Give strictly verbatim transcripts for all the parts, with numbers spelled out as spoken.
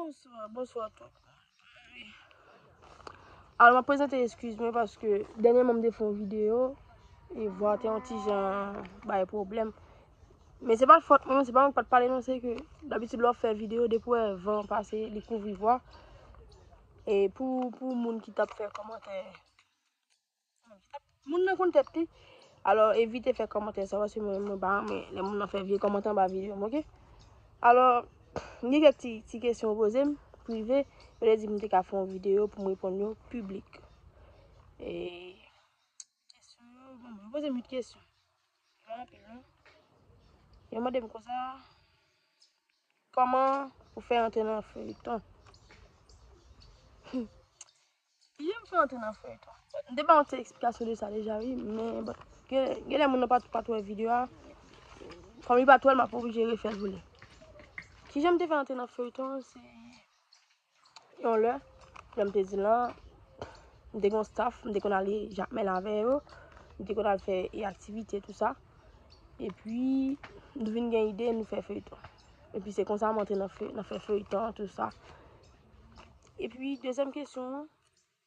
Bonswa, bonswa tout. Alò, m ap prezante eskiz mwen paske dènyèman m te fè yon videyo e vwa te yon ti jan bay pwoblèm. Men se pa fòt mwen, se pa mwen ki pa t pale non, se ke dabitid lè w ap fè videyo, depi w wè van pase, li kouvri vwa. E pou, pou moun ki t ap fè kòmantè, moun nan konn tèt li. Alò, evite fè kòmantè sa, paske mwen, mwen pa renmen lè moun nan fè vye kòmantè anba videyo m, oke? Alò, gen kèk ti, ti kesyon yo poze m, prive, yo te di m te ka fè yon videyo pou m reponn yo piblik. E, kesyon yo, bon, yo poze m uit kesyon. Pa anpil, non. Yo mande m konsa, kòman ou fè antre nan feyton? Kijan m fè antre nan feyton? Bon, m te ba yon ti eksplikasyon de sa deja, wi, men bon, gen, gen lè moun nan pa, pa t wè videyo a. Kòm li pa t wè l, m ap oblije refè l pou li. Kijan m te fè antre nan feyton an, se yon lè, jan m te di l lan, m te gen yon staff, m te konn ale Jakmèl avè yo, m te konn al fè e aktivite, tou sa. Epi, nou vin gen ide, nou fè feyton. Epi se konsa m antre nan fe-, nan fè feyton, tou sa. Epi, dezyèm kesyon an,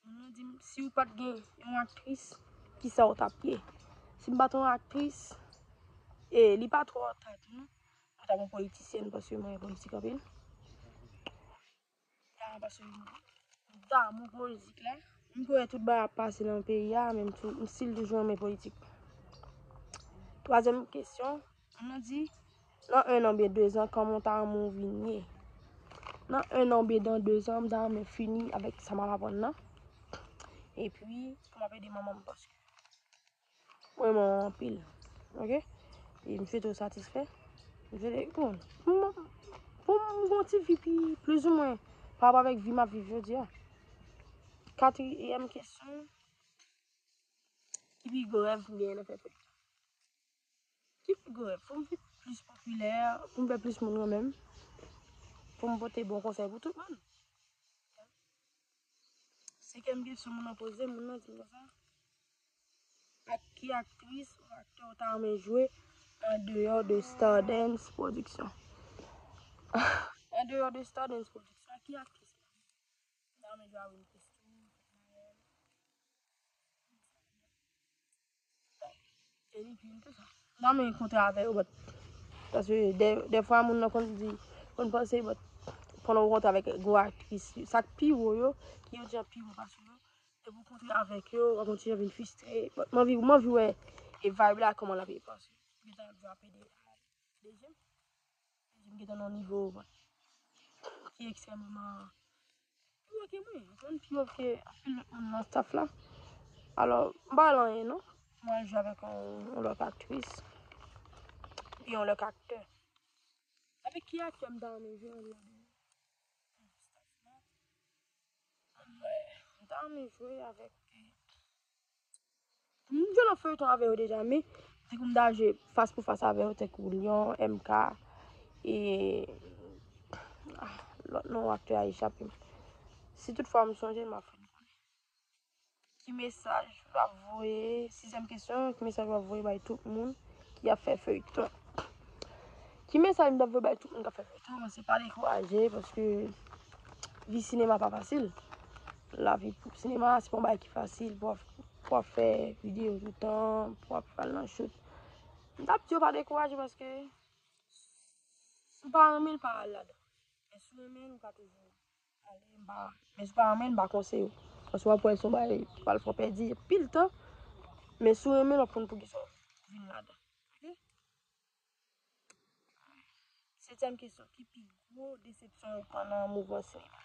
moun nan di m, si w pa t gen yon aktris, kisa w t ap ye? Si m pa t yon aktris, e li pa twò ta tou, non. Mwen t ap yon politisyèn paske mwen renmen politik anpil. Ya, paske m damou politik la. M kwè tout bagay ap pase nan peyi a, men m tou, m still toujou renmen politik. Twazyèm kesyon, moun nan di, nan en an oubyen de zan, kòman w ta renmen w vin ye? Nan en an oubyen nan de zan, m ta renmen fini avèk sa m ap aprann nan. Epi, pou m ap ede manman m, paske mwen renmen w anpil. Oke? E m swete w satisfè. M swete, bon, pou m, pou m gen yon ti vi pi, plizoumwen, pa rapò avèk vi m ap viv jodi a. Katriyèm kesyon, ki pi gwo rèv m genyen nan fè feyton? Ki pi gwo rèv? Pou m vin plis popilè, pou m fè plis moun renmen m, pou m pote bon konsèy pou tout moun. Senkyèm kesyon moun nan poze, moun nan di m konsa, ak ki aktris ou aktè ou ta renmen jwe andeyò de Stardens Production? Andeyò de Stardens Production, ak ki aktris? M ta renmen jwe avèk Christoo, Maël. Jennifer, tout sa. M ta renmen kontre avè yo, but, paske dè, dèfwa moun nan konn di, konn panse, but, pandan w kontre avèk gwo aktris, sa k pi wo yo, ki yon jan pi wo pase yo, depi w kontre avèk yo, w ap yon ti jan vin fristre. But, m anvi, m anvi wè e vibe la, kòman l ap ye, paske gentan ap dwe ap ede, ede jem. Jem gentan nan yon nivo, but, ki ekstrèmman pi wo ke mwen, m konn pi wo ke anpil lòt moun nan staff la. Alò, m pa al anyen non. Mwen al jwe avèk yon, yon lòt aktris. Yon lòt aktè. Avèk ki aktè m ta renmen jwe andeyò de staff la? Mwen, m ta renmen jwe avèk, m jwe nan feyton avè yo deja, men si pou m ta jwe fas pou fas avè yo, tankou Lion, M K, e, ah, lòt non aktè a echape m. Si toutfwa m sonje, m ap fè nou konnen. Ki mesaj w ap voye? Sizyèm kesyon, ki mesaj w ap voye bay tout moun ki ap fè feyton? Ki mesaj m t ap voye bay tout moun k ap fè feyton? Bon, se pa dekouraje, paske vi sinema pa fasil. Lavi pou sinema, se pa yon bagay ki fasil. Pou w ap, pou w ap fè videyo toutan, pou w ap al nan shoot. M t ap di yo pa dekouraje, paske si w pa renmen l, pa al ladan. Men si w renmen l, ou ka toujou ale, m pa, men si w pa renmen l, m pa konseye w. Paske w ap wè se yon bagay ki pral fè w pèdi anpil tan. Men si w renmen l, w ap konn poukisa w vin ladan. Oke? Setyèm kesyon, ki pi gwo desepsyon ou pran nan mouvman sinema?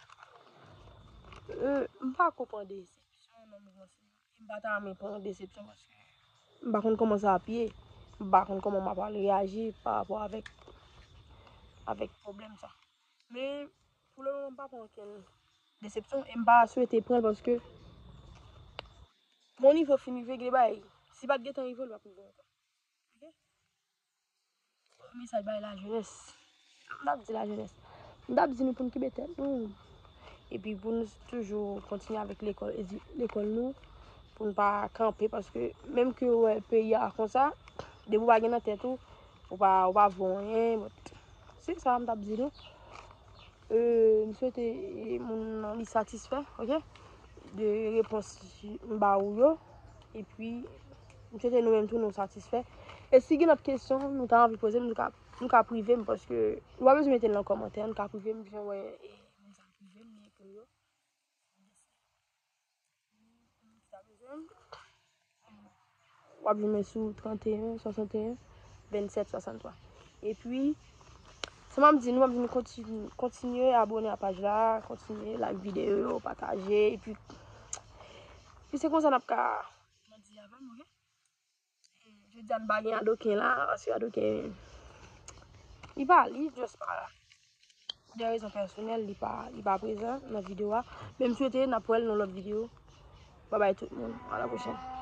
Euh, m pa ko pran desepsyon nan mouvman sinema. E m pa ta renmen pran desepsyon paske m pa konn kòman sa ap ye. M pa konn kòman m ap al reyaji pa rapò avèk, avèk pwoblèm sa. Men, pou lemoman, m pa pran okenn desepsyon e m pa swete pran l paske mon nivo fin rive, gen de bagay, si pa t gentan rive, li p ap rive ankò. Oke? Mesaj bay lajenès. M t ap di lajenès. M t ap di nou pou n kenbe tèt nou. Epi pou n toujou kontinye avèk lekòl, edi-, lekòl nou. Pou n pa kanpe, paske menm ke w wè peyi a konsa, depi w pa gen nan tèt ou, ou pa, ou pa vo anyen. But, se sa m t ap di nou. Euh, m swete, eh, moun nan li satisfè, ok, de repons m ba ou yo. Epi, m swete nou menm tou nou satisfè. E si gen lòt kesyon nou ta anvi poze m, nou ka, nou ka prive m, paske ou pa bezwen mete l nan kòmantè, nou ka prive m, jan wè, eh, moun sa prive m, li ekriti yo. W ap jwenn mwen sou trannteyen, swasanteyen, vennsèt, swasanntwa. Epi, sa m ap di nou, m ap di nou kontinye, kontinye abòne a paj la, kontinye like videyo yo, pataje, epi, epi se konsa n ap ka, m ap di avan, ok? Jodi a n pa gen Adoken la, paske Adoken, li pa, li just pa la. Pou de rezon pèsonèl, li pa, li pa prezan nan videyo a. Men m swete n ap wè l nan lòt videyo. Babay tout moun. A la pwochèn.